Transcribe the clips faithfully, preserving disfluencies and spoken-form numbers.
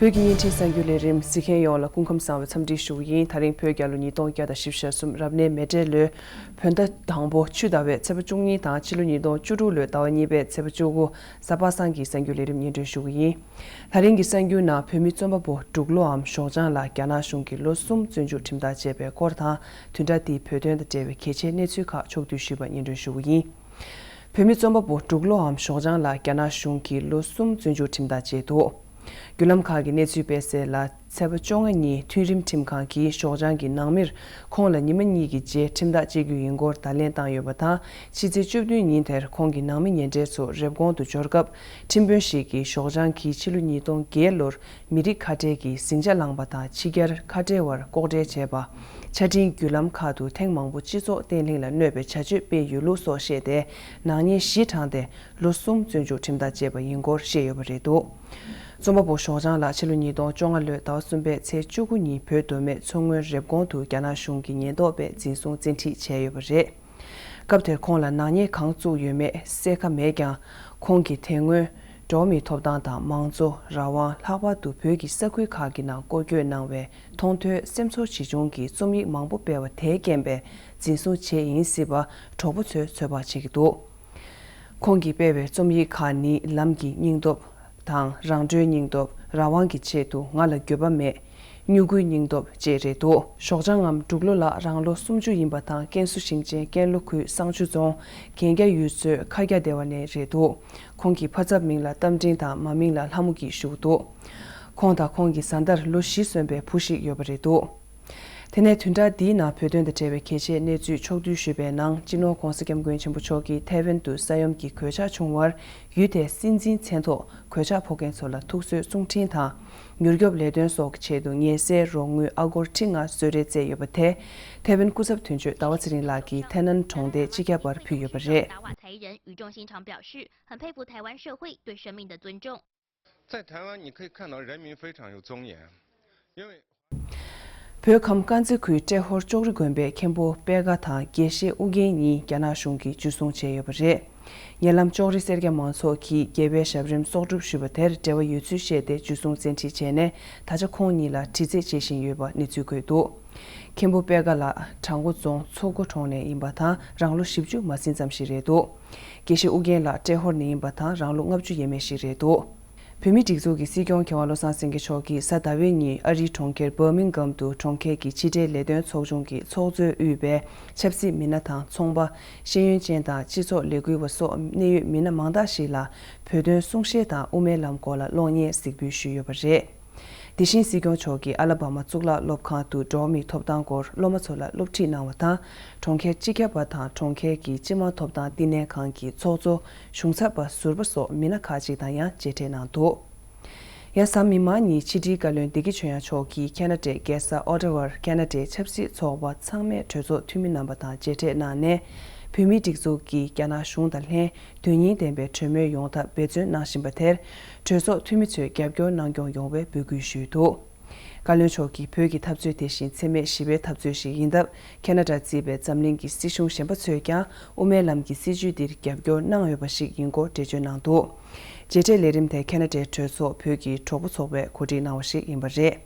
བོད་ཀྱི་བརྙན་འཕྲིན་གསར་འགྱུར་ལས་རིམ་གཟིགས་མཁན་ཡོངས་ལ་སྐུ་ཁམས་བཟང་བའི་འཚམས་འདྲི་ཞུ་གི་ཡིན། ད་རིང་བོད་རྒྱལ་ལོ་ཉིས་སྟོང་བརྒྱ་དང་བཞི་བཅུ་ཞེ་གསུམ་རབ་གནས་མེ་སྤྲེལ་ལོའི་བོད་ཟླ་དང་པོ་ཆུ་ཟླ་བའི་ཚེས་པ་བཅུ་གཉིས་དང་ཕྱི་ལོ་ཉིས་སྟོང་བཅུ་དྲུག་ལོའི་ཟླ་བ་གཉིས་པའི་ཚེས་པ་བཅུ་དགུ། གཟའ་པ་སངས་ཀྱི་གསར་འགྱུར་ལས་རིམ་སྙན་སྒྲོན་ཞུ་གི་ཡིན། ད་རིང་གི་གསར་འགྱུར་ནང་བོད་མི་རྩོམ་པ་པོ་འབྲུག་ལོའམ་ཞོགས་ལྗང་ལགས་རྒྱ་ནག་གཞུང་གིས་ལོ་གསུམ་བཙོན་འཇུག་ཁྲིམས་ཐག་བཅད་པའི་སྐོར་དང་། བདུན་ཕྲག་འདིའི་བོད་དོན་དང་འབྲེལ་བའི་གལ་ཆེའི་གནས་ཚུལ་ཁག་ཕྱོགས་བསྡུས་ཞུས་པ་སྙན་སྒྲོན་ཞུ་གི་ཡིན། བོད་མི་རྩོམ་པ་པོ་འབྲུག་ལོའམ་ཞོགས་ལྗང་ལགས་རྒྱ་ནག་གཞུང་གིས་ལོ་གསུམ་བཙོན་འཇུག་ཁྲིམས་ཐག་བཅད་འདུག། བརྒྱུད་ལམ་ཁག་གིས་གནས་ཚུལ་སྤེལ་གསལ་ལ། ཚེས་པ་བཅོ་ལྔ་ཉིན་འཐུས་རིམ་ཁྲིམས་ཁང་གིས་ཞོགས་ལྗང་གི་ནང་མིར་ཁོང་ལ་ཉི་མ་གཉིས་ཀྱི་རྗེས་ཁྲིམས་ཐག་བཅད་རྒྱུ་ཡིན་སྐོར་བརྡ་ལན་བཏང་ཡོད་པ་དང་། ཕྱི་ཚེས་བཅུ་བདུན་ཉིན་དེར་ཁོང་གི་ནང་མི་ཉེ་འབྲེལ་ཚོ་རེབ་གོང་དུ་འབྱོར་སྐབས། ཁྲིམས་དཔོན་ཞིག་གིས་ཞོགས་ལྗང་གིས་ཕྱི་ལོ་ཉིས་སྟོང་བརྒྱད་ལོར་མི་རིགས་ཁ་བྲལ་གྱི་ཟིང་ཆ་བསླངས་པ་དང་། ཕྱི་རྒྱལ་ཁ་བྲལ་བར་ལྐོག་འབྲེལ་བྱས་པ། ཆ་འཕྲིན་བརྒྱུད་ལམ་ཁག་ཏུ་ཐེངས་མང་པོ་སྤྱི་ཚོགས་བརྟན་ལྷིང་ལ་གནོད་པའི་བྱ་སྤྱོད་སྤེལ་ཡོད་ལུགས་སོགས་བཤད་དེ། ནག་ཉེས་བཞི་དྲངས་ཏེ། ལོ་གསུམ་བཙོན་འཇུག་ཁྲིམས་ཐག་བཅད་པ་ཡིན་སྐོར་བཤད་ཡོད་པ་རེད་འདུག། རྩོམ་པ་པོ་ཞོགས་ལྗང་ལགས་ཕྱི་ལོ་ཉིས་སྟོང་བཅོ་ལྔ་ལོའི་ཟླ་བ་གསུམ་པའི་ཚེས་བཅུ་དགུ་ཉིན་བོད་མདོ་སྨད་མཚོ་སྔོན་རེབ་གོང་དུ་རྒྱ་ནག་གཞུང་གི་ཉེན་རྟོག་པས་འཛིན་བཟུང་བཙན་ཁྲིད་བྱས་ཡོད་པ་རེད། སྐབས་དེར་ཁོང་ལ་ནག་ཉེས་གང་བཙུགས་ཡོད་མེད་གསལ་ཁ་མེད་ཀྱང་། ཁོང་གིས་དེ་སྔོན་འགྲོ་བ་མིའི་ཐོབ་ཐང་དང་མང་གཙོ། རང་དབང་། ལྷག་པར་དུ་བོད་ཀྱི་ས་ཁུལ་ཁག་གི་ནང་སྐོར་སྐྱོད་གནང་བའི་མཐོང་ཐོས་སེམས་ཚོར་ཇི་བྱུང་གི་རྩོམ་ཡིག་མང་པོ་སྤེལ་བ་དེའི་རྐྱེན་པས་འཛིན་བཟུང་བྱས་ཡིན་སྲིད་པ་གྲོགས་པོ་ཚོས་ཚོད་དཔག་བྱེད་ཀྱི་འདུག། ཁོང་གིས་སྤེལ་བའི་རྩོམ་ཡིག་ཁག་ནི། ལམ་གྱི་སྙིང་སྟོབས་དང་། རང་གྲོལ་སྙིང་སྟོབས། རང་དབང་གི་ཆེད་དུ་ང་ལ་འགྱོད་པ་མེད། སྨྱུ་གུའི་སྙིང་སྟོབས་བཅས་རེད་འདུག། ཞོགས་ལྗང་ངམ་འབྲུག་ལོ་ལགས་རང་ལོ་སུམ་ཅུ་ཡིན་པ་དང་། ཀན་སུའུ་ཞིང་ཆེན་ཀན་ལྷོ་ཁུལ་བསང་ཆུ་རྫོང་གན་རྒྱ་ཡུལ་ཚོའི་མཁར་རྒྱ་སྡེ་བ་ནས་རེད་འདུག། ཁོང་གི་ཕ་ཚབ་མིང་ལ་རྟ་མགྲིན་དང་། མ་མིང་ལ་ལྷ་མོ་སྐྱིད་ཞུ་གི་འདུག། ཁོང་དང་ཁོང་གི་བཟའ་ཟླར་ལོ་བཞི་སོན་པའི་བུ་ཞིག་ཡོད་པ་རེད་འདུག། དེ་ནས་བདུན་ཕྲག་འདིའི་ནང་བོད་དོན་དང་འབྲེལ་བའི་གལ་ཆེའི་གནས་ཚུལ་ཕྱོགས་བསྡུས་ཞུས་པའི་ནང་། སྤྱི་ནོར་༧གོང་ས་༧སྐྱབས་མགོན་ཆེན་པོ་མཆོག་གིས་ཐའེ་ཝན་དུ་ས་ཡོམ་གྱི་གོད་ཆག་བྱུང་བར་ཡུལ་དེའི་སྲིད་འཛིན་མཚན་ཐོག་གོད་ཆག་ཕོག་མཁན་ཚོ་ལ་ཐུགས་གསོའི་གསུང་འཕྲིན་དང་། མྱུར་སྐྱོབ་ལས་དོན་སོགས་ཀྱི་ཆེད་དུ་ཉེན་སེལ་རོགས་དངུལ་ཨ་སྒོར་ཁྲི་ལྔ་གསོལ་རས་བསྩལ་ཡོད་པ་དེ། ཐའེ་ཝན་སྐུ་ཚབ་དོན་གཅོད་ཟླ་བ་ཚེ་རིང་ལགས་ཀྱིས་ཐའེ་ནན་གྲོང་སྡེའི་སྤྱི་ཁྱབ་པར་ཕུལ་ཡོད་པ་རེད། 在台湾，你可以看到人民非常有尊严，因为 བོད་ཁམས་དཀར་མཛེས་ཁུལ་ཏྲེ་ཧོར་ཅོག་རི་དགོན་པའི་མཁན་པོ་པད་དཀར་དང་དགེ་བཤེས་ཨུ་རྒྱན་གཉིས་རྒྱ་ནག་གཞུང་གིས་འཇུ་བཟུང་བྱས་ཡོད་པ་རེད། ཉེ་ལམ་ཅོག་རི་སེར་སྐྱ་མང་ཚོགས་ཀྱིས་རྒྱལ་བའི་ཞབས་རིམ་གསོག་སྒྲུབ་ཞུས་པ་དེར་འབྲེལ་བ་ཡོད་ཚུལ་བཤད་དེ་འཇུ་བཟུང་བཙན་ཁྲིད་བྱས་ནས། ད་ཆ་ཁོང་གཉིས་ལ་དྲི་རྩད་བྱེད་བཞིན་ཡོད་པ་གནས་ཚུལ་འགོད་འདུག། མཁན་པོ་པད་དཀར་ལགས་བྲག་འགོ་རྫོང་མཚོ་སྒོ་གྲོང་ནས་ཡིན་པ་དང་། རང་ལོ་བཞི་བཅུ་མ་ཟིན་ཙམ་ཞིག་རེད་འདུག། དགེ་བཤེས་ཨུ་རྒྱན་ལགས་ཏྲེ་ཧོར་ནས་ཡིན་པ་དང་། རང་ལོ་ལྔ་བཅུ་ཡས་མས་ཤིག་རེད་འདུག། བོད་མིའི་སྒྲིག་འཛུགས་ཀྱི་སྲིད་སྐྱོང་མཁས་དབང་བློ་བཟང་སེང་གེ་མཆོག་གིས་གཟའ་ཟླ་བའི་ཉིན་ཨ་རིའི་གྲོང་ཁྱེར་འབར་མིང་གྷམ་དུ་གྲོང་ཁྱེར་གྱི་ཕྱི་འབྲེལ་ལས་དོན་ཚོགས་ཆུང་གི་ཚོགས་གཙོས་དབུས་པའི་ཆབ་སྲིད་མི་སྣ་དང་། ཚོང་པ། ཤེས་ཡོན་ཅན་དང་སྤྱི་ཚོགས་ལས་འགུལ་བ་སོགས་གནད་ཡོད་མི་སྣ་མང་དག་ཞིག་ལ་བོད་དོན་གསུང་བཤད་དང་དབུ་མའི་ལམ་སྐོར་ལ་གློག་བརྙན་གཟིགས་འབུལ་ཞུས་ཡོད་པ་རེད། དེ་བཞིན་སྲིད་སྐྱོང་མཆོག་གིས་ཨ་ལ་བ་མ་གཙུག་ལག་སློབ་ཁང་དུ་འགྲོ་བ་མིའི་ཐོབ་ཐང་སྐོར་སློབ་མ་ཚོ་ལ་སློབ་ཁྲིད་གནང་བ་དང་། གྲོང་ཁྱེར་སྤྱི་ཁྱབ་པ་དང་གྲོང་ཁྱེར་གྱི་སྤྱི་དམངས་ཐོབ་ཐང་བསྟི་གནས་ཁང་གི་ཚོགས་གཙོ། གཞུང་ཚབ་པ་ཟུར་པ་སོགས་མི་སྣ་ཁག་ཅིག་དང་ཡང་མཇལ་འཕྲད་གནང་འདུག། ཡང་གཟའ་མིག་དམར་ཉིན་ཕྱི་དྲིལ་བཀའ་བློན་བདེ་སྐྱིད་ཆོས་དབྱངས་མཆོག་གིས་ཁ་ན་ཌའི་རྒྱལ་ས་ཨོ་ཊ་ཝར་ཁ་ན་ཌའི་ཆབ་སྲིད་ཚོགས་པ་ཚང་མའི་གྲོས་ཚོགས་འཐུས་མི་རྣམ་པ་དང་མཇལ་འཕྲད་གནང་ནས། བོད་མིའི་སྒྲིག་འཛུགས་ཀྱིས་རྒྱ་ནག་གཞུང་དང་ལྷན་དོན་སྙིང་ལྡན་པའི་གྲོས་མོལ་ཡོང་ཐབས་འབད་བརྩོན་གནང་བཞིན་པ་དེར། གྲོས་ཚོགས་འཐུས་མི་ཚོས་རྒྱབ་སྐྱོར་གནང་སྐྱོང་ཡོང་བའི་འབོད་སྐུལ་ཞུས་འདུག། བཀའ་བློན་མཆོག་གིས་བོད་ཀྱི་འཐབ་རྩོད་དེ་བཞིན་འཚེ་མེད་ཞི་བའི་འཐབ་རྩོད་ཞིག་ཡིན་སྟབས། ཁ་ན་ཌ་གཙོས་པའི་འཛམ་གླིང་གི་སྲིད་གཞུང་གཞན་པ་ཚོས་ཀྱང་དབུ་མའི་ལམ་གྱི་སྲིད་བྱུས་འདིར་རྒྱབ་སྐྱོར་གནང་ཡོད་པ་ཞིག་ཡིན་སྐོར་འགྲེལ་བརྗོད་གནང་འདུག། མཇལ་འཕྲད་ལས་རིམ་དེ་ཁ་ན་ཌའི་གྲོས་ཚོགས་བོད་ཀྱི་གྲོགས་པོ་ཚོགས་པས་གོ་སྒྲིག་གནང་བ་ཞིག་ཡིན་པ་རེད།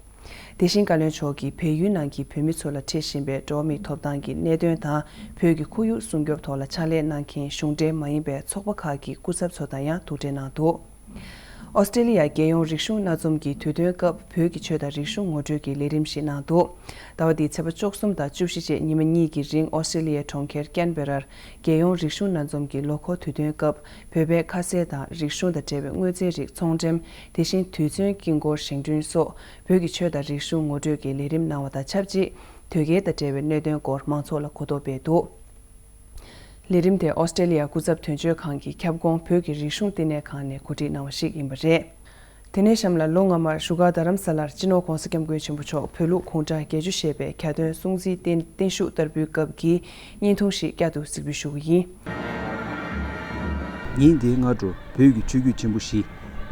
དེ་བཞིན་བཀའ་བློན་མཆོག་གིས་བལ་ཡུལ་ནང་གི་བོད་མི་ཚོ་ལ་འཕྲད་བཞིན་པའི་འགྲོ་བ་མིའི་ཐོབ་ཐང་གི་གནད་དོན་དང་། བོད་ཀྱི་ཁོར་ཡུག་སྲུང་སྐྱོབ་ཐོག་ལ་ཕྱག་ལས་གནང་མཁན་གཞུང་འབྲེལ་མ་ཡིན་པའི་ཚོགས་པ་ཁག་གི་སྐུ་ཚབ་ཚོ་དང་ཡང་ཐུག་འཕྲད་གནང་འདུག། ཨོ་སི་ཀྲེ་ལི་ཡ་རྒྱལ་ཡོངས་རིག་གཞུང་སྣ་འཛོམས་ཀྱི་དུས་སྟོན་སྐབས། བོད་ཀྱི་ཆོས་དང་རིག་གཞུང་ངོ་སྤྲོད་ཀྱི་ལས་རིམ་ཞིག་གནང་འདུག། ཟླ་བ་འདིའི་ཚེས་པ་བཅུ་གསུམ་དང་བཅུ་བཞི་བཅས་ཉི་མ་གཉིས་ཀྱི་རིང་ཨོ་སི་ཀྲེ་ལི་ཡའི་གྲོང་ཁྱེར་ཀན་བེ་རར་རྒྱལ་ཡོངས་རིག་གཞུང་སྣ་འཛོམས་ཀྱི་ལོ་འཁོར་དུས་སྟོན་སྐབས། བོད་པའི་ཁ་ཟས་དང་རིག་གཞུང་དང་འབྲེལ་བའི་དངོས་རྫས་རིགས་ཚོང་འགྲེམས། དེ་བཞིན་དུས་མཚོན་དཀྱིལ་འཁོར་བཞེངས་སྐྲུན་སོགས། བོད་ཀྱི་ཆོས་དང་རིག་གཞུང་ངོ་སྤྲོད་ཀྱི་ལས་རིམ་གནང་བ་དང་ཆབས་ཅིག། དོལ་རྒྱལ་དང་འབྲེལ་བའི་གནད་དོན་སྐོར་མང་ཚོགས་ལ་གོ་རྟོགས་སྤེལ་འདུག། ལས་རིམ་དེ་ཨོ་སི་ཀྲེ་ལི་ཡ་སྐུ་ཚབ་དོན་གཅོད་ཁང་གི་ཁྱབ་ཁོངས་བོད་ཀྱི་རིག་གཞུང་བསྟི་གནས་ཁང་ནས་གོ་སྒྲིག་གནང་བ་ཞིག་ཡིན་པ་རེད། དེ་ནས་གཤམ་ལ་ལོ་སྔ་མར་བཞུགས་སྒར་རྡ་རམ་ས་ལར་སྤྱི་ནོར་༧གོང་ས་༧སྐྱབས་མགོན་ཆེན་པོ་མཆོག་བོད་ལུགས་གུང་ཁྲན་བརྒྱད་ཅུ་ཞེས་པའི་གྱ་སྟོན་སྲུང་བརྩིའི་རྟེན་བརྟན་བཞུགས་བསྟར་འབུལ་སྐབས་ཀྱི་བརྙན་ཐུང་ཞིག་བསྐྱར་དུ་གཟིགས་འབུལ་ཞུ་གི་ཡིན། ཉིན་འདིའི་སྔ་དྲོ་བོད་ཀྱི་ཆོས་བརྒྱུད་ཆེན་པོ་བཞི།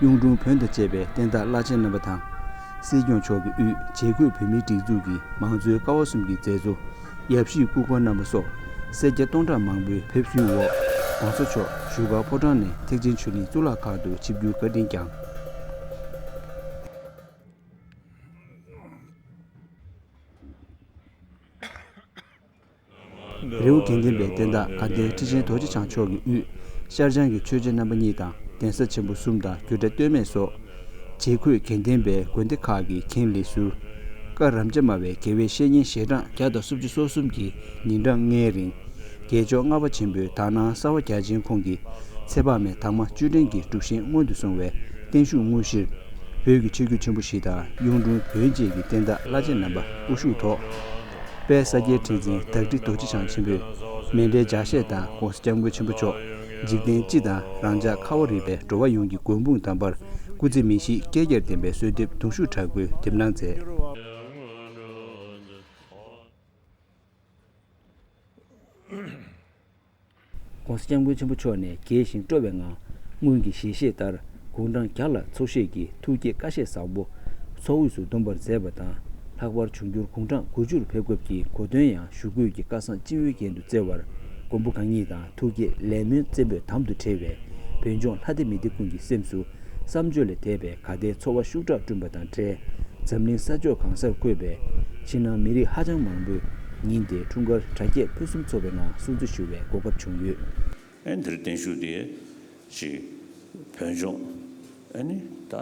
གཡུང་དྲུང་བོན་དང་བཅས་པའི་བསྟན་བདག་བླ་ཆེན་རྣམ་པ་དང་། སྲིད་སྐྱོང་མཆོག་གི་དབུས་བྱེས་འཁོད་བོད་མིའི་སྒྲིག་འཛུགས་ཀྱི་མང་གཙོའི་ཀ་བ་གསུམ་གྱི་མཛད་གཙོ། ཡབ་གཞིས་སྐུ་འཁོར་རྣམ་པ་སོགས་སེར་སྐྱ་སྟོང་ཕྲག་མང་པོས་ཕེབས་བསུའི་འོག་༧གོང་ས་མཆོག་བཞུགས་སྒར་ཕོ་བྲང་ནས་ཐེག་ཆེན་ཆོས་གླིང་གཙུག་ལག་ཁང་དུ་ཆིབས་བསྒྱུར་བཀའ་དྲིན་བསྐྱངས། རི་བོ་དགེ་ལྡན་པའི་བསྟན་བདག་དགའ་ལྡན་ཁྲི་ཆེན་རྡོ་རྗེ་འཆང་མཆོག་གི་དབུས་ཤར་བྱང་གི་ཆོས་རྗེ་རྣམ་པ་གཉིས་དང་གདན་ས་ཆེན་པོ་གསུམ་དང་རྒྱུད་གྲྭ་སྟོད་སྨད་སོགས། བྱེས་འཁོད་དགེ་ལྡན་པའི་དགོན་སྡེ་ཁག་གི་མཁན་ལས་ཟུར། བཀའ་རབ་འབྱམས་སྨྲ་བའི་དགེ་བའི་བཤེས་གཉེན་ཞལ་གྲངས་བརྒྱ་དང་སུམ་ཅུ་སོ་གསུམ་གྱིས་ཉིན་གྲངས་ལྔའི་རིང་། རྒྱལ་མཆོག་ལྔ་པ་ཆེན་པོའི་དག་སྣང་གསར་བ་རྒྱ་ཆེན་ཁོང་གི་ཚེ་དཔག་མེད་དྭངས་མ་བཅུད་ལྡན་གྱི་སྒྲུབ་བཞེངས་སྔོན་དུ་སོང་བའི་བརྟན་བཞུགས་དངོས་གཞིར། བོད་ཀྱི་ཆོས་བརྒྱུད་ཆེན་པོ་བཞི་དང་གཡུང་དྲུང་བོན་བཅས་ཀྱི་བསྟན་བདག་བླ་ཆེན་རྣམ་པ་དབུ་བཞུགས་ཐོག་དཔལ་ས་སྐྱའི་ཁྲི་འཛིན་བདག་ཁྲི་རྡོ་རྗེ་འཆང་ཆེན་པོས་མཎྜལ་ལྗགས་བཤད་དང་༸གོང་ས་༸སྐྱབས་མགོན་ཆེན་པོ་མཆོག་འཇིག་རྟེན་སྤྱི་དང་རང་ཅག་ཁ་བ་རི་པའི་འགྲོ་བ་ཡོངས་ཀྱི་མགོན་དཔུང་དམ་པར་སྐུ་ཚེ་མི་ཤིགས་བསྐལ་བརྒྱར་བརྟན་པའི་གསོལ་འདེབས་གདུང་ཤུགས་དྲག་པོས་འདེམས་གནང་མཛད། ༸གོང་ས་༸སྐྱབས་མགོན་ཆེན་པོ་མཆོག་ནས་རྒྱས་ཤིང་སྤྲོ་བའི་ངང་སྔོན་གྱི་ཞལ་བཞེས་ལྟར་དགུང་གྲངས་བརྒྱ་ལ་ཚོགས་བཞེས་ཀྱིས་ཐུགས་བསྐྱེད་བཀའ་བཞེས་བཟང་པོ་ཚོགས་དབུས་སུ་འདོན་པར་མཛད་པ་དང་། ལྷག་པར་འབྱུང་འགྱུར་དགུང་གྲངས་དགུ་བཅུར་ཕེབས་སྐབས་ཀྱི་གོ་སྟོན་ཡང་ཞུ་སྒོའི་གི་བཀའ་གསང་སྤྱི་བོའི་རྒྱན་དུ་བསྩལ་བར་མགོན་པོ་གང་ཉིད་དང་ཐུགས་བསྐྱེད་ལས་སྨོན་བཙན་པོས་དམ་དུ་འཁྲིལ་བས་བོད་ལྗོངས་ལྷ་སྡེ་མི་སྡེ་ཀུན་གྱི་སེམས་སུ། བསམ་བརྗོད་ལས་འདས་པའི་དགའ་ལྡན་ཚོར་བ་ཤུགས་དྲག་བསྐྲུན་པ་དང་འབྲེལ། འཛམ་གླིང་ས་ཕྱོགས་གང་སར་འཁོད་པའི་ཕྱི་ནང་མི་རིགས་ཧ་ཅང་མང་པོས་ཉིན་དེའི་འཁྲུངས་སྐར་གྲ་རྒྱས་ཕུན་སུམ་ཚོགས་པའི་ངང་སྲུང་བརྩི་ཞུ་བའི་གོ་སྐབས་བྱུང་ཡོད། ཨེ་འདིར་བརྟན་བཞུགས་དེ་ཅིག་བོད་ལྗོངས་ཨེ་ནི་ད་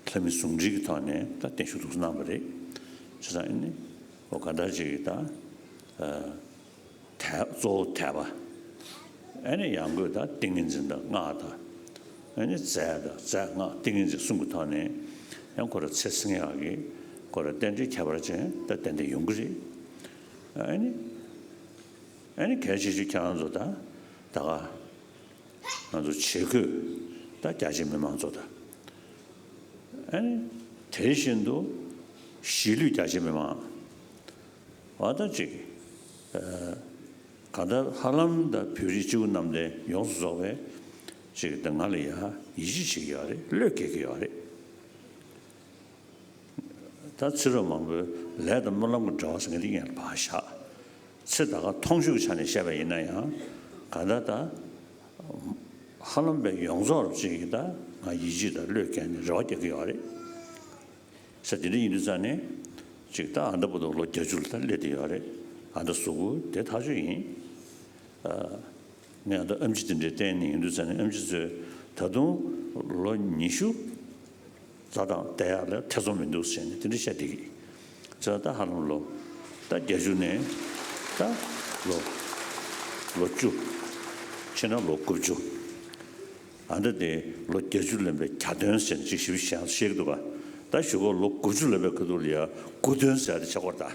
ལྷ་མི་ཟུང་འབྲེལ་གྱི་ཐོག་ནས་ད་བརྟན་བཞུགས་འདུག་གནང་བ་རེད། བྱས་ཙང་ཨེ་ནི་འོ་ག་ད་ཅིག་ད། དད་གཙོ་བོ་དད་པ། ཨ་ནི་ཡང་སྒོས་དང་ཏིང་ངེ་འཛིན་དང་སྔགས་དང་། ཨ་ནི་རྫས་དང་རྫས་སྔགས་ཏིང་ངེ་འཛིན་གསུམ་གྱི་ཐོག་ནས་ཡང་ཁོ་ར་ཚེ་སྲིང་ཡག་གི་ཁོ་ར་རྟེན་འབྲེལ་ཁྱད་པར་ཅན་ད་ཏན་ཏན་ཡོང་གི་རེད། ཨ་ནི་ཨ་ནི་གལ་ཆེ་ཤོས་ཁྱེད་རང་ཚོ་ད་ད་ག་ང་ཚོ་བྱེས་འཁོད་ད་རྒྱ་ཆེ་མི་མང་ཚོ་ད། ཨ་ནི་དེ་བཞིན་དུ་གཞིས་ལུས་རྒྱ་ཆེ་མི་མང་། བ་ད་ཅིག་གང་ལྟར་ཧ་ལམ་ད་བོད་རིགས་སྤྱི་བོ་གནམ་བསྟན་ཡོངས་སུ་རྫོགས་པའི་ཅིག་ད་ང་ལ་ཡ་ཡིད་ཆེས་བྱེད་ཀྱི་ཡོད་རེད། བློས་འགེལ་གྱི་ཡོད་རེད། ད་ཕྱི་རོལ་མང་པོའི་ལས་དང་སྨོན་ལམ་གྱི་འབྲེལ་བ་ཟེར་མཁན་དེ་ངས་ཕར་བཞག་ཚེ་ད་ག་མཐོང་ཆོས་ཀྱི་ཆ་ནས་བཤད་པ་ཡིན་ན་ཡང་གང་ལྟར་ད་ཧ་ལམ་པའི་ཡོངས་རྫོགས་རུ་ཅིག་གིས་ད་ང་ཡིད་ཆེས་དང་བློས་འགེལ་ནས་རེ་བ་རྒྱག་གི་ཡོད་རེད། ས་དེ་འདྲ་ཡིན་དུས་ཙང་ནས་ཅིག་ད་ཨ་མདའ་བར་དུ་ལོ་བརྒྱད་ཅུ་ལ་ད་སླེབས་བསྡད་ཡོད་རེད། ཨ་མདའ་གཟུགས་པོ་དེ་ཐག་ཆོད་ཡིན། ཨ་ངས་ཨ་མདའ་ཨེམ་ཆི་དེ་འདྲའི་བསྟན་ནས་ཡིན་དུས་ཙང་ནས་ཨེམ་ཆི་ཚོས་ད་དུང་ལོ་ཉི་ཤུ་རྩ་དང་བསྡད་ཡག་ལ་ཐེ་ཚོམ་མི་འདུག་ཟེར་ནས་དེ་འདྲ་བཤད་བསྡད་ཀྱི། ཙང་ད་ཧ་ལམ་ལོ་ད་བརྒྱད་ཅུ་ནས་ད་ལོ་ལོ་བཅུ། ཕྱི་ན་ལོ་དགུ་བཅུ། ཨ་མདའ་དེ་ལོ་བརྒྱད་ཅུ་ལོན་པའི་གྱ་སྟོན་ཟེར་ནས་ཅིག་ཞིབ་ཞིབ་བཤད་ཀྱི་འདུག་ག་ད་གཞུག་གུ་ལོ་དགུ་བཅུ་ལོན་པའི་ཁ་ཐུག་ལ་ཡ་དགུ་སྟོན་ཟེར་ཡ་དེ་ཆགས་པ་རེད་ད།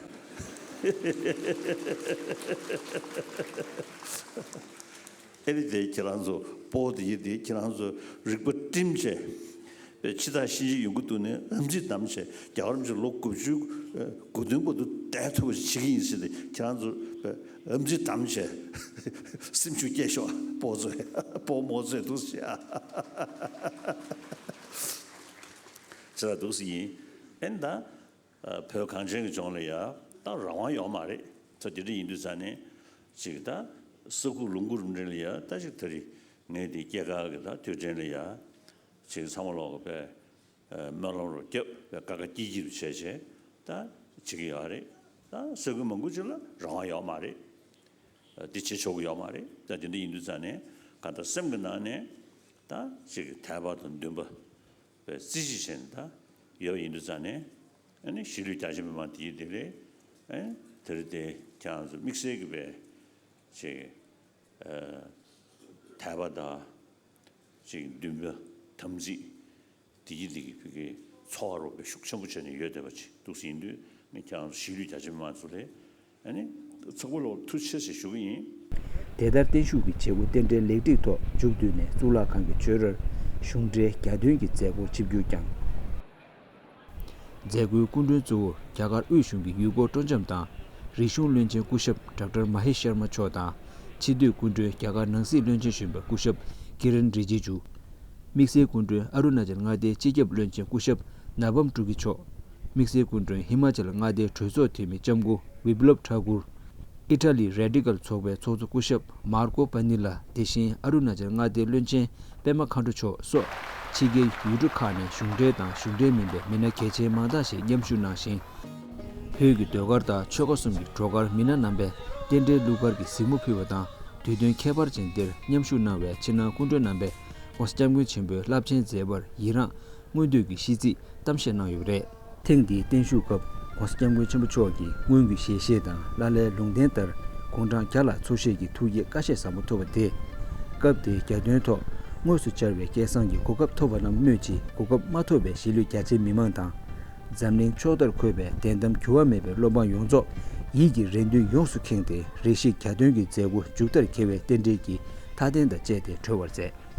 ཨེ་ནི་དེ་ཁྱེད་རང་ཚོ་སྤོ་དེ་ཡི་དེ་ཁྱེད་རང་ཚོ་རིག་པ་བསྒྲིམས་བྱས། པའི་ཕྱི་ཐག་ཤིང་བྱི་ཡོང་གི་འདུག་ནས་ཨམ་ཚིག་བསྡམས་བྱས་རྒྱ་གར་མི་ལོ་དགུ་བཅུ་དགུ་སྟོན་བར་དུ་བསྡད་ཐུབ་པ་ཞིག་བྱེད་ཀྱི་ཡིན་ཟེར་ཏེ་ཁྱེད་རང་ཚོ་ཨམ་ཚིག་བསྡམས་བྱས་སེམས་ཤུགས་སྐྱེད་ཤོག་སྤོ་ཚོས་སྤོ་མོ་ཚོས་འདུག་ཟེར་ཨ། ཟེར་བ་འདུག་ཟེར་ཡིན། ཨེ་ད་བོད་གངས་ཅན་གྱི་ལྗོངས་ལ་ཡ་ད་རང་དབང་ཡོད་མ་རེད། ཚོ་དེ་འདྲ་ཡིན་དུས་ཙང་ནས་ཅིག་ད་ས་ཁུག་ལུང་ཁུག་རུ་འདྲ་ལ་ཡ་ད་ཅིག་ད་རེས་ངས་དེ་སྐྱེས་སྐར་གྱི་ད་དུས་དྲན་ལ་ཡ། ཅིག་ཚང་མ་ལོག་གི་པས། སྨོན་ལམ་རུ་རྒྱབ་པས་ཀ་ཀ་ཀྱི་ཀྱི་རུ་བྱས་བྱས་ད་བྱེད་ཀྱི་ཡོད་རེད། ད་ས་ཁུལ་མང་པོ་ཅིག་ལ་རང་དབང་ཡོད་མ་རེད། འདི་བྱེད་ཆོག་གི་ཡོད་མ་རེད། ད་དེ་འདྲ་ཡིན་དུས་ཙང་ནས་གང་ལྟར་སེམས་ཀྱི་ནང་ནས་ད་ཅིག་དད་པ་དང་འདུན་པ་པས་རྩིས་གཞི་བྱས་ནས་ད་ཡོད་ཡིན་དུས་ཙང་ནས་ཨ་ནི་གཞིས་ལུས་རྒྱ་ཆེ་མི་མང་དེ་ཡི་དེ་ལས་ཨ་ནི་དེ་རིང་དེ་ཁྱེད་རང་ཚོ་དམིགས་བསལ་གྱི་པས་ཅིག་དད་པ་དང་། ཅིག་འདུན་པ་དམ་ཚིག་དེ་གི་དེ་གི་ཕ་གི་ཚོར་བ་རོ་པའི་ཤུགས་ཆེན་པོ་བྱས་ནས་ཡོད་བསྡད་པ་ཅིག་འདུག་ཟིན་དུས་ངས་ཁྱེད་རང་གཞིས་ལུས་རྒྱ་ཆེ་མི་མང་ཚོ་ལས་ཨ་ནི་ཚོགས་པ་ལོག་ཐུགས་རྗེ་ཆེ་ཞུ་གི་ཡིན། དེ་ལྟར་བརྟན་བཞུགས་ཀྱི་བྱེད་སྒོ་རྟེན་འབྲེལ་ལེགས་གྲིགས་ཐོག་མཇུག་བསྡུས་ནས་གཙུག་ལག་ཁང་གི་ཆོས་རར་གཞུང་འབྲེལ་གྱ་སྟོན་གྱི་མཛད་སྒོར་ཆིབས་བསྒྱུར་བསྐྱངས། མཛད་སྒོའི་སྐུ་མགྲོན་གཙོ་བོར་རྒྱ་གར་དབུས་གཞུང་གི་ཡུལ་སྐོར་སྤྲོ་འཆམ་དང་རིག་གཞུང་བློན་ཆེན་སྐུ་ཞབས་ཌོག་ཊར་མ་ཧེ་ཤར་མ་མཆོག་དང་། ཕྱི་སྡོད་སྐུ་མགྲོན་རྒྱ་གར་ནང་སྲིད་བློན་ཆེན་གཞོན་པ་སྐུ་ཞབས་ཀི་རན་རི་ཇི་ཇུ། དམིགས་བསལ་སྐུ་མགྲོན་ཨ་རུ་ན་ཅལ་མངའ་སྡེའི་སྤྱི་ཁྱབ་བློན་ཆེན་སྐུ་ཞབས་ན་བམ་ཀྲུ་ཀི་མཆོག་དམིགས་བསལ་སྐུ་མགྲོན་ཧི་མ་ཅལ་མངའ་སྡེའི་གྲོས་ཚོགས་འཐུས་མི་ལྕམ་སྐུ་བི་པླབ་ཐཱ་ཀུར། ཨི་ཊ་ལི་རེ་ཌི་ཀལ་ཚོགས་པའི་ཚོགས་གཙོ་སྐུ་ཞབས་མར་ཀོ་པ་ནི་ལ། དེ་བཞིན་ཨ་རུ་ན་ཅལ་མངའ་སྡེའི་བློན་ཆེན་པད་མ་མཁའ་འགྲོ་མཆོག་སོགས་ཕྱི་རྒྱལ་ཡུལ་གྲུ་ཁག་ནས་གཞུང་འབྲེལ་དང་གཞུང་འབྲེལ་མིན་པའི་མི་སྣ་གལ་ཆེན་མང་དག་ཞིག་མཉམ་ཞུགས་གནང་ཞིང་། བོད་ཀྱི་ཟློས་གར་དང་ཆོལ་ཁ་གསུམ་གྱི་བྲོ་གར་མི་སྣ་རྣམ་པས་ རྟེན་འབྲེལ་གླུ་གར་གྱི་གཟིགས་མོ་ཕུལ་བ་དང་། དུས་སྟོན་ཁྱད་པར་ཅན་འདིར་མཉམ་ཞུགས་གནང་བའི་ཕྱི་ནང་སྐུ་མགྲོན་རྣམ་པས་༸གོང་ས་༸སྐྱབས་མགོན་ཆེན་པོའི་རླབས་ཆེན་མཛད་པར་ཡི་རངས་མངོན་འདོད་ཀྱི་ཤིས་ཚིག་གཏམ་བཤད་གནང་ཡོད་པ་རེད། ཐེངས་འདིའི་བརྟན་བཞུགས་སྐབས་༸གོང་ས་༸སྐྱབས་མགོན་ཆེན་པོ་མཆོག་གིས་སྔོན་གྱི་ཞལ་བཞེས་དང་ལག་ལེན་ལུང་བསྟན་ལྟར་དགུང་གྲངས་བརྒྱ་ལ་འཚོ་བཞེས་ཀྱི་ཐུགས་བསྐྱེད་བཀའ་བཞེས་ཟབ་མོ་ཐོབ་པ་དེས། སྐབས་དེའི་རྒྱ་སྟོན་ཐོག་དངོས་སུ་བཅར་བའི་སྐལ་བཟང་གི་གོ་སྐབས་ཐོབ་པ་རྣམས་སྨོས་ཅི། གོ་སྐབས་མ་ཐོབ་པའི་གཞིས་ལུས་རྒྱ་ཆེའི་མི་མང་དང་། འཛམ་གླིང་ཕྱོགས་མཐར་འཁོད་པའི་བདེན་གཏམ་འགྱུར་བ་མེད་པའི་བློ་འབངས་ཡོངས་རྫོགས་ཡིད་ཀྱི་རེ་འདུན་ཡོངས་སུ་ཁེངས་ཏེ། རེ་ཞིག་རྒྱ་སྟོན་གྱི་མཛད་སྒོ་མཇུག་མཐར་འཁེལ་བའི་རྟེན་འབྲེལ་གྱི་མཐའ་རྟེན་དང་བཅས་ཏེ་གྲོལ་བར་མཛད།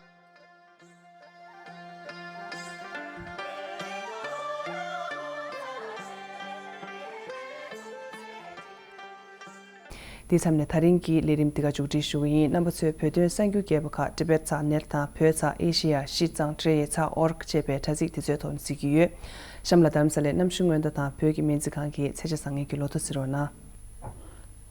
འདི་མཚམས་ནས་ད་རིང་གི་ལས་རིམ་འདི་ག་མཇུག་སྒྲིལ་ཞུ་གི་ཡིན། རྣམ་པ་ཚོས་བོད་དོན་གསར་འགྱུར་རྒྱས་པ་ཁག་Tibet Channel དང་བོད་ཚགས་Asia Shitsang Traye ཚགས་org ཅེས་པའི་དྲ་ཚིགས་དེ་ཚོའི་ཐོག་ནས་གཟིགས་ཀྱི་ཡོད། གཤམ་ལ་རྡ་རམ་ས་ལའི་གནམ་གཤིས་སྔོན་བརྡ་དང་བོད་ཀྱི་སྨན་རྩིས་ཁང་གི་ཚེས་ཆ་བཟང་ངན་གྱི་ལོ་ཐོ་གཟིགས་རོགས་གནང་།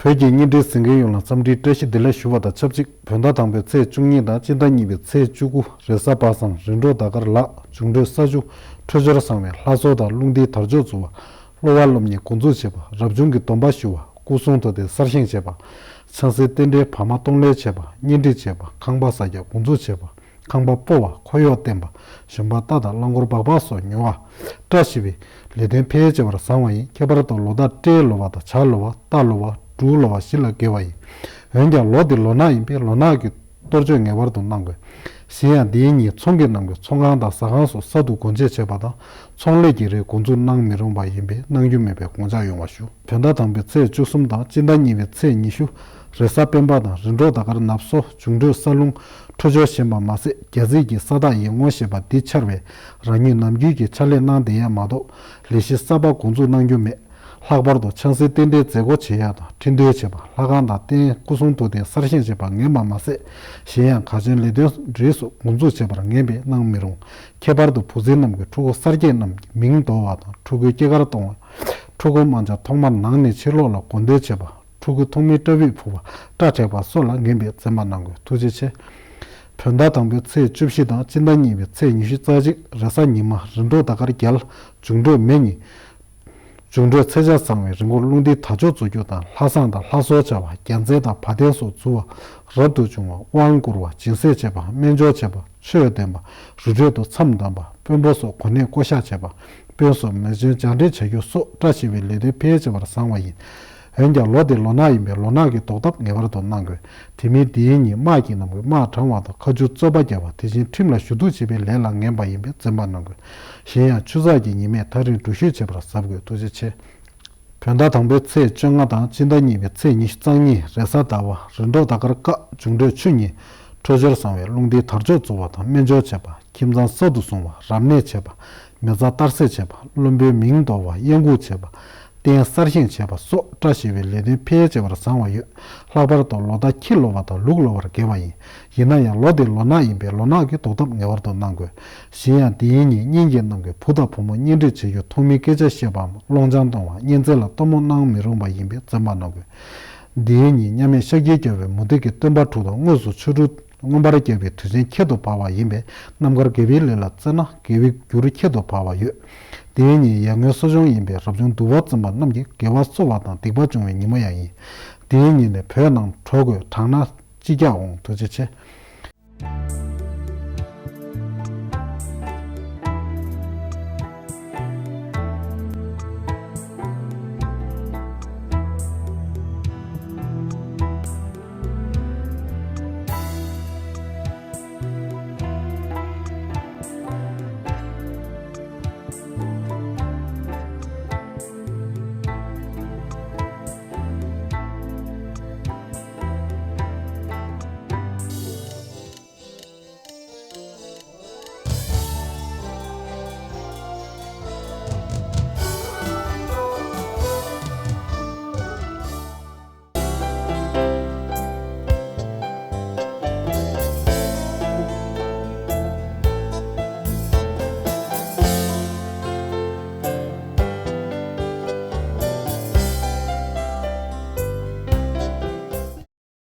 བོད་ཀྱི་བརྙན་འཕྲིན་གཟིགས་མཁན་ཡོངས་ལ་འཚམས་འདྲིའི་བཀྲ་ཤིས་བདེ་ལེགས་ཞུ་བ་དང་ཆབས་ཅིག་བོད་ཟླ་དང་པོའི་ཚེས་བཅུ་གཉིས་དང་སྤྱི་ཟླ་གཉིས་པའི་ཚེས་བཅུ་དགུ་རེས་གཟའ་པ་སངས་རིམ་གྲོ་ཟླ་སྐར་ལག་འབྱུང་འཕྲོད་ས་བཅུ་འཕྲོད་སྦྱོར་བཟང་བའི་ལྷ་གསོལ་དང་རླུང་རྟའི་དར་ལྕོག་འཛུགས་པ། གློ་བ་སློབ་གཉེར་འགོ་འཛུགས་བྱེད་པ། རབ་བྱུང་གི་སྡོམ་པ་ཞུ་བ། སྐུ་གསུང་ཐུགས་རྟེན་གསར་བཞེངས་བྱེད་པ། ཆང་སའི་རྟེན་འབྲེལ་བར་མ་གཏོང་ལེན་བྱེད་པ། གཉེན་སྒྲིག་བྱེད་པ། ཁང་པ་གསར་རྒྱག་འགོ་འཛུགས་བྱེད་པ། ཁང་པ་སྤོ་བ། འཁོར་གཡོག་བསྟེན་པ། ཞོན་པ་རྟ་དང་རླངས་འཁོར་སྦག་སྦག་སོགས་ཉོ་བ། བཀྲ་ཤིས་པའི་ལས་དོན་འཕེལ་རྒྱས་བྱེད་པར་བཟང་བ་ཡིན། ཁྱད་པར་དུ་ལོ་ཟླ་སྤྲེལ་ལོ་བ་དང་བྱ་ལོ་བ། རྟ་ལོ་བ། འབྲུག་ལོ་བ་བཞི་ལ་དགེ་བ་ཡིན། འོན་ཀྱང་ལོ་འདི་ལོ་ནག་ཡིན་པས་ལོ་ནག་གི་གཏོར་སྐྱོན་ངེས་པར་དུ་གནང་དགོས། གཞན་ཡང་འདིའི་ཉིན་ཚོང་གི་རྣམས་ཀྱི་ཚོང་ཁང་དང་ཟ་ཁང་སོགས་གསར་དུ་སྒོ་འབྱེད་བྱེད་པ་དང་ཚོང་ལས་ཀྱི་རིགས་འགོ་འཛུགས་གནང་མི་རུང་བ་ཡིན་པས་གནང་རྒྱུ་མེད་པའི་དགོངས་འཇགས་ཡོང་བ་ཞུ། བོད་ཟླ་དང་པོའི་ཚེས་བཅུ་གསུམ་དང་སྤྱི་ཟླ་གཉིས་པའི་ཚེས་ཉི་ཤུ་རེས་གཟའ་སྤེན་པ་དང་རིམ་གྲོ་ཟླ་སྐར་ནབ་སོ་འབྱུང་འཕྲོད་ས་རླུང་འཕྲོད་སྦྱོར་ཞན་པ་མ་ཟད་རྒྱ་རྩིས་ཀྱི་ས་རྟགས་ཡིག་ངོ་ཞེས་པ་འདི་འཆར་བས་རང་ཉིད་ནམ་རྒྱུན་གྱི་ཕྱག་ལས་གནང་བསྡད་ཡས་མ་གཏོགས་ལས་གཞི་གསར་པ་འགོ་འཛུགས་གནང་རྒྱུ་མེད། ལྷག་པར་དུ་ཆང་སའི་རྟེན་འབྲེལ་མཛད་སྒོ་བྱེད་ཡག་དང་འཕྲིན་འདོན་བྱེད་པ། ལྷ་ཁང་དང་རྟེན་སྐུ་གསུང་ཐུགས་རྟེན་གསར་བཞེངས་བྱེད་པ་ངན་པ་མ་ཟད། གཞན་ཡང་གར་བྱོན་ལས་དོན་རིགས་སུ་འགོ་འཛུགས་བྱེད་པར་ངན་པས་གནང་མི་རུང་། ཁྱད་པར་དུ་བུ་བཙའི་རྣམས་ཀྱི་ཕྲུ་གུ་གསར་སྐྱེས་རྣམས་ཀྱི་མིང་འདོར་བ་དང་ཕྲུ་གུའི་སྐྱེས་སྐར་གཏོང་བ། ཕྲུ་གུ་དམར་འབྱར་ཐོག་མར་ནང་ནས་ཕྱིར་ལོག་ལ་དགོས་འདོད་བྱེད་པ། ཕྲུ་གུ་ཐོག་མའི་སྐྲ་དབྱིབས་ཕུག་པ། སྐྲ་བྲེག་པ་སོགས་ལ་ངན་པས་འཛེམ་པ་གནང་དགོས། ཐུགས་རྗེ་ཆེ། བོད་ཟླ་དང་པོའི་ཚེས་བཅུ་བཞི་དང་སྤྱི་ཟླ་གཉིས་པའི་ཚེས་ཉི་ཤུ་རྩ་གཅིག་རེས་གཟའ་ཉི་མ་རིམ་གྲོ་ཟླ་སྐར་རྒྱལ་འབྱུང་འཕྲོད་མེ་གཉིས། འབྱུང་འཕྲོད་ཚེས་ཆ་བཟང་བའི་རིང་འཁོར་རླུང་རྟའི་དར་ལྕོག་འཛུགས་རྒྱུ་དང་ལྷ་བསང་དང་ལྷ་གསོལ་བྱ་བ། རྒྱལ་མཚན་དང་བ་དན་སོགས་འཛུལ་བ། རབ་ཏུ་བྱུང་བ། དབང་བསྐུར་བ། སྦྱིན་སྲེག་བྱེད་པ། སྨན་སྦྱོར་བྱེད་པ། ཆོས་འདོན་པ། རི་ཁྲོད་དུ་མཚམས་བསྡམས་པ། དཔོན་པོ་སོགས་གོ་གནས་བསྐོ་གཞག་བྱེད་པ། དཔོན་སོགས་མེ་སྦྱིན་སྦྱང་འབྲས་བྱ་རྒྱུ་སོགས་བཀྲ་ཤིས་པའི་ལས་དོན་འཕེལ་རྒྱས་པར་བཟང་བ་ཡིན། འོན་ཀྱང་ལོ་འདི་ལོ་ནག་ཡིན་པས་ལོ་ནག་གི་བཟློག་ཐབས་ངེས་པར་དུ་གནང་དགོས། དེ་མིན་འདིའི་ཉིན་དམག་གི་རྣམས་ཀྱིས་དམག་དྲང་བ་དང་ཁ་མཆུ་རྩོད་པ་རྒྱག་པ། དེ་བཞིན་ཁྲིམས་ལ་ཞུ་གཏུག་བྱེད་པའི་ལས་ལ་ངན་པ་ཡིན་པས་འཛེམ་པ་གནང་དགོས། གཞན་ཡང་ཆུ་ཚགས་ཀྱི་ཉི་མས་ཐག་རིང་འགྲུལ་བཞུད་བྱེད་པར་གཟབ་དགོས། ཐུགས་རྗེ་ཆེ། བོད་ཟླ་དང་པོའི་ཚེས་བཅོ་ལྔ་དང་སྤྱི་ཟླ་གཉིས་པའི་ཚེས་ཉི་ཤུ་རྩ་གཉིས་རེས་གཟའ་ཟླ་བ་རིམ་གྲོ་ཟླ་སྐར་སྐག་འབྱུང་འཕྲོད་ཆུ་གཉིས། འཕྲོད་སྦྱོར་བཟང་བའི་རླུང་རྟའི་དར་ལྕོག་འཛུགས་པ་དང་སྨན་སྦྱོར་བྱེད་པ། ཁྱིམ་ཚང་གསར་དུ་བཟུང་བ། རབ་གནས་བྱེད་པ། མེ་བཙའ་གཏར་སྲེག་བྱེད་པ། བློན་པོའི་མིང་འདོར་བ། གཡང་འགུགས་བྱེད་པ། རྟེན་གསར་བཞེངས་བྱེད་པ་སོགས་བཀྲ་ཤིས་པའི་ལས་དོན་འཕེལ་རྒྱས་པར་བཟང་བ་ཡོད། ལྷག་པར་དུ་ལོ་ཟླ་ཁྱི་ལོ་བ་དང་ལུག་ལོ་བར་དགེ་བ་ཡིན། ཡིན་ན་ཡང་ལོ་འདི་ལོ་ནག་ཡིན་པས་ལོ་ནག་གི་བཟློག་ཐབས་ངེས་པར་དུ་གནང་དགོས། གཞན་ཡང་འདིའི་ཉིན་གཉེན་གྱི་རྣམས་ཀྱིས་བུ་དང་བུ་མོ་གཉེན་སྒྲིག་བྱེད་རྒྱུ། ཐོག་མའི་སྐད་ཆ་བཤད་པའམ་སློང་ཆང་གཏོང་བ། གཉེན་ཚན་ལ་སྟོན་མོ་གནང་མི་རུང་བ་ཡིན་པས་འཛེམ་པ་གནང་དགོས། འདིའི་ཉིན་མཉམ་མེད་ཤཱཀྱའི་རྒྱལ་པོས་མུ་སྟེགས་ཀྱི་སྟོན་པ་དྲུག་དང་དངོས་སུ་ཆོ་འཕྲུལ་མངོན་པར་རྒྱས་པའི་དུས་ཆེན་ཁྱད་དུ་འཕགས་པ་ཡིན་པས་རྣམ་དཀར་དགེ་བའི་ལས་ལ་བརྩོན་ན་དགེ་བའི་རྒྱུར་ཁྱད་དུ་འཕགས་པ་ཡོད། འདིའི་ཉིན་ཡར་ངོའི་གསོ་སྦྱོང་ཡིན་པས་རབ་བྱུང་འདུལ་བ་འཛིན་པ་རྣམས་ཀྱིས་དགེ་བ་གསོ་བ་དང་སྡིག་པ་སྦྱོང་བའི་ཉིན་མོ་ཡང་ཡིན། འདིའི་ཉིན་ནས་བོད་ནང་གྲོ་གོས་གྲང་ན་སྤྱི་རྒྱག་འོང་། ཐུགས་རྗེ་ཆེ།